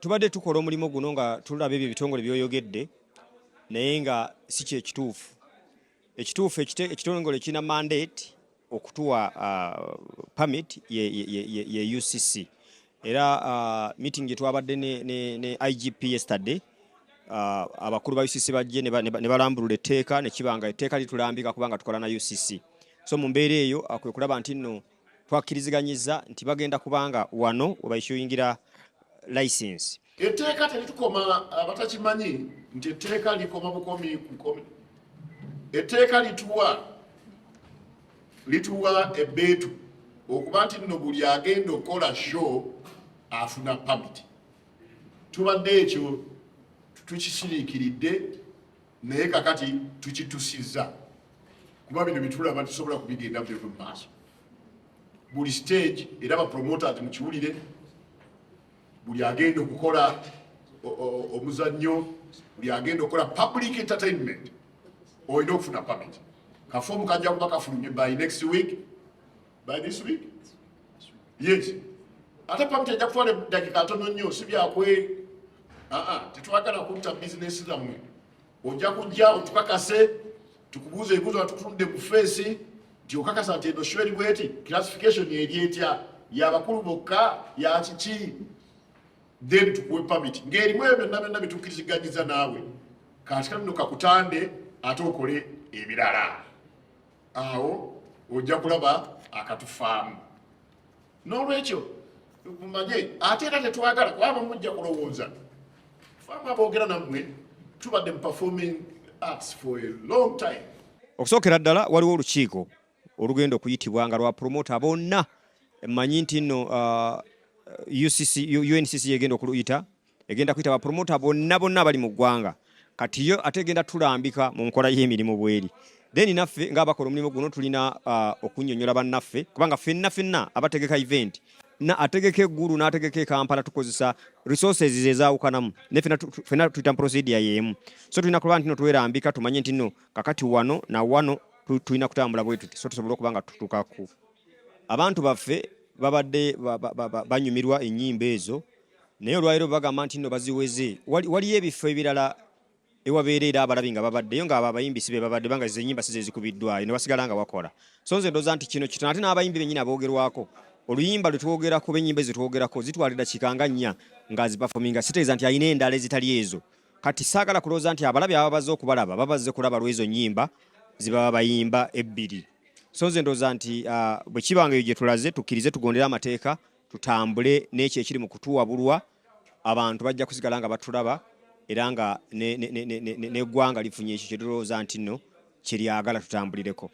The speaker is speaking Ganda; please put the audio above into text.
Tubadde tukola omulimu guno nga tulaba ebyo ebitongole byoyogedde, naye nga si kyekituufu. Ekituufu, ekitongole kirina mandate okutuwa permit ye UCC. Era meeting gye twabadde ne IGP yesterday, abakulu ba UCC bajje ne balambulula etteeka, ne kiba nga etteeka litulambika kubanga tukola na UCC. So mu mbeera eyo kwe kulaba nti nno twakkiriziganyiza nti bagenda kubanga wano we baissuingira license. Etteeka teritukoma. Abatakimanyi nti etteeka likoma bukomi kukomi, etteeka lituwa ebbeetu okuba nti nno buli agenda okukola show afuna permit. Tubadde ekyo tukisiriikiridde, naye kakati tukitusizza, kuba bino bitulaba tusobola kubigenda byo mu maaso buli stage. Era bapromoters mukiwulire, buli agenda okukola omuzannyo, buli agenda okukola public entertainment, olina okufuna permit. Kafomu kajja kuba kafulumye by next week, by this week, yes. Ate permit ejja kutwala eddakiika ntono nnyo, si byakwe. Aa, tetwagala kutta bizinesi zammwe. Ojja kujja otukakase, tukubuuza ebibuuzo nga tukutunudde mu face nti okakasa nti eno show eri bweti, classification eri etya, yabakulu bokka, yakiki, then tukuwe permit ng'erimu ebyo byonna byonna bitukkiriziganyiza naawe. Kati kano kakutande ate okole ebirala, awo ojja kulaba akatufaamu. N'olwekyo mumanye, ate era tetwagala kubaba mujja kulowooza faamu aboogera nammwe tubadde mu performing arts for a long time. Okusookera ddala, waliwo olukiiko olugenda okuyitibwa nga lwa promoter bonna. Mmanyi nti nno UCC, UNCC yegenda okuluyita, egenda kuyita bapromota bonna bonna abali mu ggwanga. Kati yo ate egenda tulambika mu nkola y'emirimu bweri. Then naffe ng'abakola omulimu guno tulina okunnyonnyola bannaffe, kubanga ffenna ffenna abategeka event, na ategeka eggulu n'ategeka e Kampala, tukozesa resources ezaawukanamu, naye ffenna tuyita mu procedure y'emu. So tulina kulaba nti no twerambika, tumanye nti no kakati wano na wano tulina kutambula bwe tuti, so tusobole okuba nga tutuuka ku abantu baffe babadde banyumirwa ennyimba ezo. Naye olwaleero bagamba nti nno baziweze. Waliyo ebifo ebirala ewabeera era abalabi nga babaddeyo, nga abo abayimbi si be babadde, banga ze ennyimba si ze zikubiddwayo, ne basigala nga bakola. So nze ndowooza nti kino kitono. Ate n'abayimbi bennyini aboogerwako, oluyimba lwe twogerako, b'ennyimba ezo twogerako zitwala eddakiika nga 4 ng'aziperforminga, sitegeeza nti alina endala ezitali ezo. Kati saagala kulowooza nti abalabi ababa bazze okubalaba babazze kulaba lw'ezo nnyimba zibaba bayimba ebbiri. So nze ndowooza nti bwe kiba nga eyo gye tulaze, tukkirize, tugondere amateeka, tutambule n'ekyo ekiri mu kutuwabulwa. Abantu bajja kusigala nga batulaba, era nga n'eggwanga lifunye ekyo kye tulowooza nti nno kye lyagala tutambulireko.